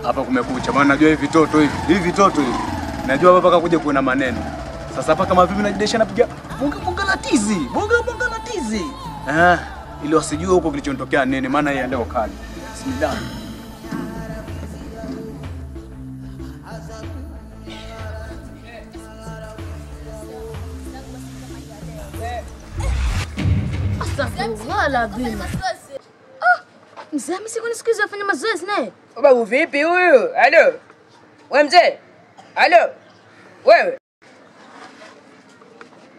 Hapa kumekucha. Maana najua hivi vitoto hivi. Hivi vitoto hivi. Najua hapa paka kuja kuona maneno. Sasa hapa kama vipi najidesha napiga bonga bonga la tizi. Bonga bonga la tizi. Ah, ili wasijue huko kilichotokea nini, maana yeye ndio kali. Bismillah. Astaghfirullah bima. Ah, mzee mimi siku nisikize afanya mazoezi naye. Babu vipi huyu? Halo. Wewe mzee? Halo. Wewe.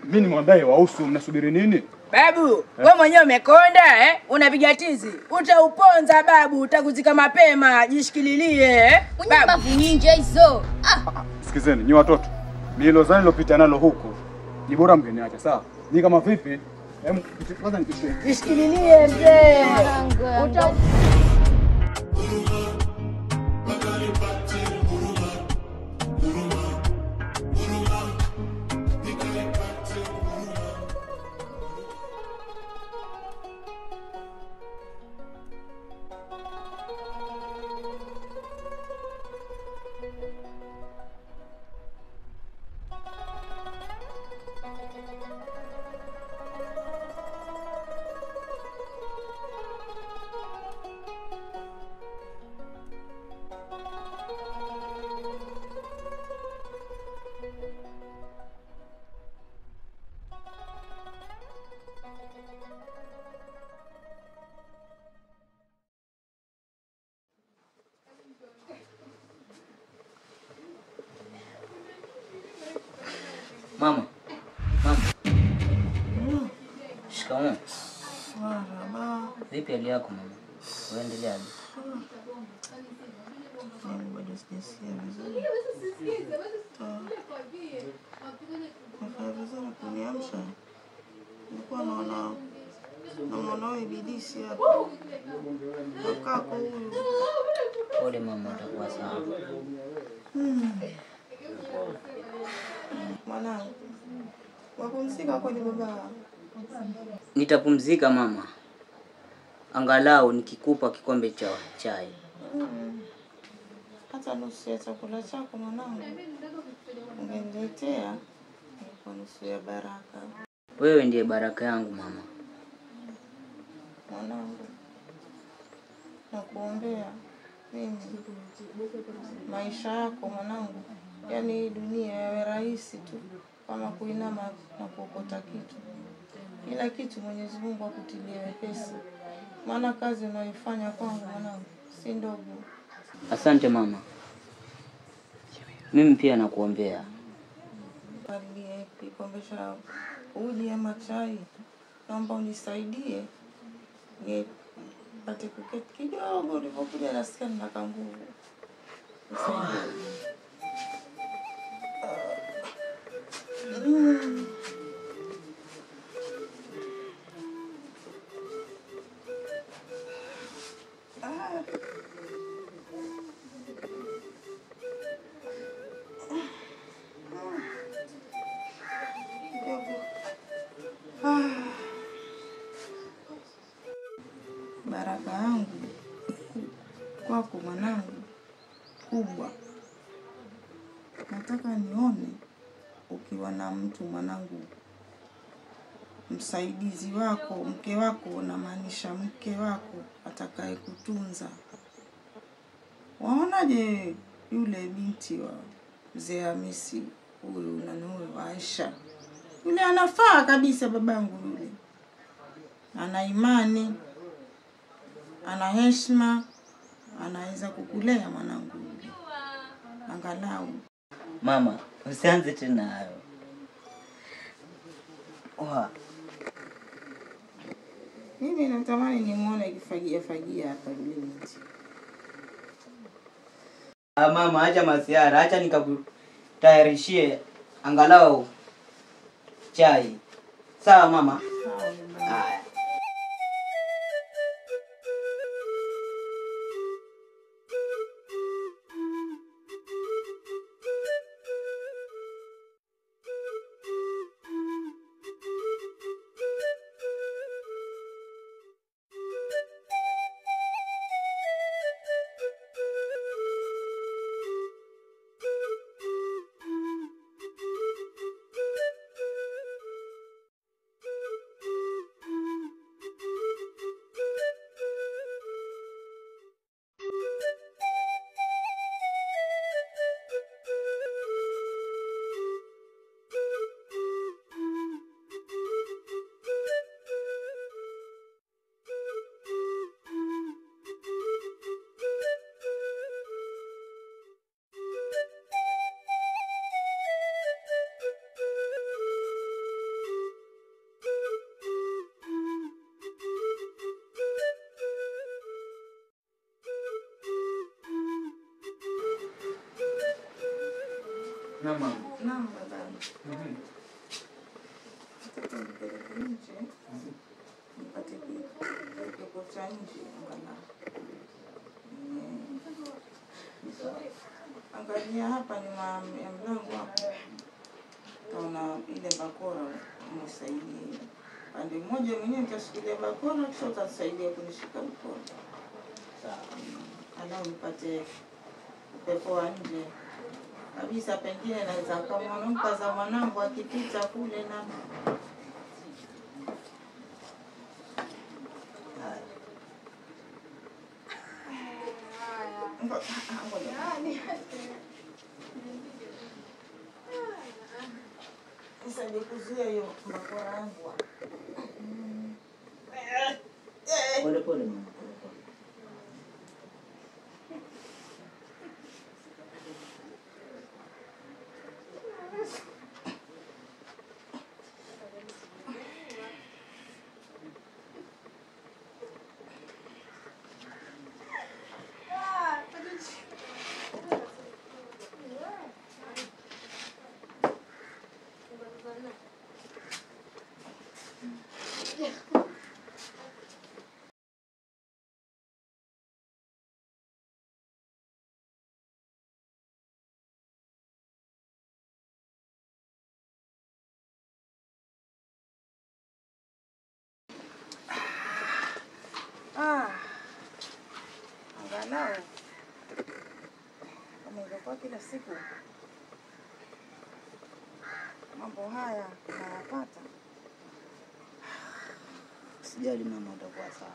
Mimi nimwambie wahusu mnasubiri nini? Babu, wewe mwenyewe umekonda eh? Unapiga tizi. Utauponza babu, utakuzika mapema, jishikililie eh? Babu nyinje hizo. Ah. Sikizeni, nyi watoto. Nilozani nilopita nalo huko. Ni bora mngeniacha, sawa? Ni kama vipi? Hem, kwanza nikushie. Jishikililie mzee. Uta Mama. Mama. Shikamoo. Marhaba. Vipi hali yako mama? Unaendeleaje? Mimi bado sijasikia vizuri. Nafanya vizuri kuniamsha. Nilikuwa naona naona ibilisi hapa. Kakako huyu. Pole mama, utakuwa sawa. Mwanangu, wapumzika kweli baba? Nitapumzika mama. Angalau nikikupa kikombe cha chai. Hata nusu ya chakula chako mwanangu ungeniletea, kwa nusu ya baraka. Wewe ndiye baraka yangu mama. Mwanangu, nakuombea mimi maisha yako mwanangu, yaani dunia yawe rahisi tu kama kuinama na kuokota kitu. Kila kitu Mwenyezi Mungu akutilie wepesi. Maana kazi unayoifanya kwangu mwanangu si ndogo. Asante mama. Mimi pia nakuombea. Nilie kikombe cha uji ama chai. Naomba unisaidie nipate kuketi kidogo, nilipokuja nasikia nina nguvu. Nisaidie. Baraka yangu kwako mwanangu kubwa. Nataka nione ukiwa na mtu mwanangu, msaidizi wako, mke wako, namaanisha mke wako atakaye kutunza. Waonaje yule binti wa Mzee Hamisi huyu nani huyu Aisha? Yule anafaa kabisa babangu yule. Ana imani, ana heshima, anaweza kukulea mwanangu yule. Angalau. Mama, usianze tena hayo. Oha. Mimi natamani nimuone akifagia fagia hapa yule binti. Ah mama, acha masiara, acha nikakutayarishie angalau chai. Sawa mama? Sawa. Naam mama. Naam babangu. Nataka nipeleke nje. Nipate kipepo cha nje angalau. Angalia hapa nyuma ya mlango hapo. Taona ile bakora unisaidie. Pande mmoja mwenyewe nitashikilia bakora kisha utanisaidia kunishika mkono. Sawa. Angalau nipate upepo wa nje. Kabisa pengine naweza kama mkaza mwanangu akipita kule na nisaidie kuzuia hiyo bakora yangu. Pole pole mama. Angalau kama ingekuwa kila siku mambo haya nayapata. Usijali mama, utakuwa sawa.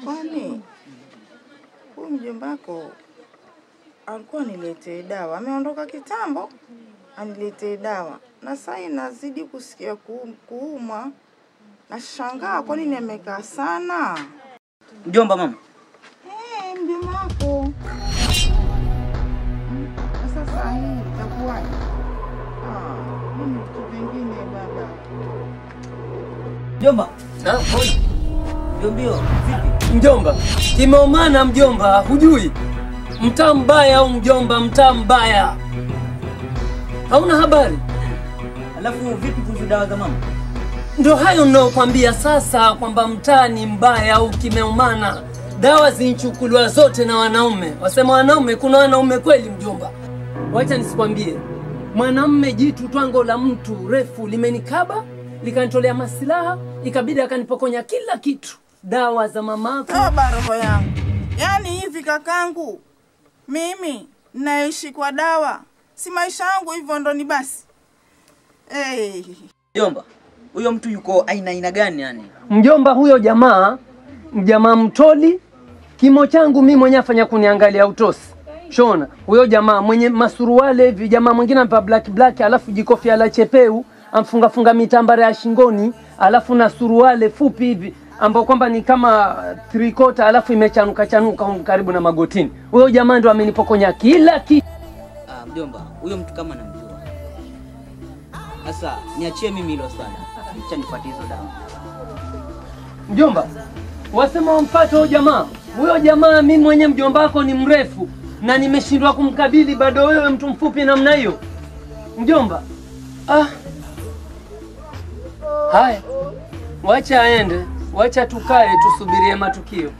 Kwani huyu mjomba wako alikuwa aniletee dawa, ameondoka kitambo aniletee dawa, na sasa nazidi kusikia kuumwa. Nashangaa kwa nini amekaa sana. Mjomba mama? Mjomba wako. Sasa hii itakuwaje? Mimi kitu kingine baba. Mjomba. Na, Mjombio, vipi? Mjomba, kimeumana mjomba, hujui. Mtaa mbaya au mjomba, mtaa mbaya. Hauna habari? Alafu vipi kuhusu dawa za mama? Ndio hayo ninayokuambia sasa kwamba mtaa ni mbaya au kimeumana. Dawa zinchukuliwa zote na wanaume. Wasema wanaume, kuna wanaume kweli mjomba. Wacha nisikwambie. Mwanamume jitu twango la mtu refu limenikaba, likanitolea masilaha, ikabidi akanipokonya kila kitu. Dawa za mamako. Toba roho yangu. Yaani hivi kakangu, mimi naishi kwa dawa. Si maisha yangu hivyo ndo ni basi. Hey. Mjomba, huyo mtu yuko aina gani yani? Mjomba huyo jamaa, mjamaa mtoli, kimo changu mimi mwenyewe afanya kuniangalia utosi. Shona, huyo jamaa mwenye masuruale hivi, jamaa mwingine ampa black alafu jikofia la chepeu, amfunga funga mitambara ya shingoni, alafu na suruale fupi hivi ambao kwamba ni kama 3/4 alafu imechanuka chanuka karibu na magotini. Huyo jamaa ndo amenipokonya kila kitu. Mjomba, huyo mtu kama namjua. Sasa niachie mimi hilo swala. Acha nifuate hizo dawa. Mjomba, wasema wampate huyo jamaa. Huyo jamaa mimi mwenyewe mjomba wako ni mrefu na nimeshindwa kumkabili, bado wewe mtu mfupi namna hiyo. Mjomba. Haya. Wacha aende, wacha tukae tusubirie matukio.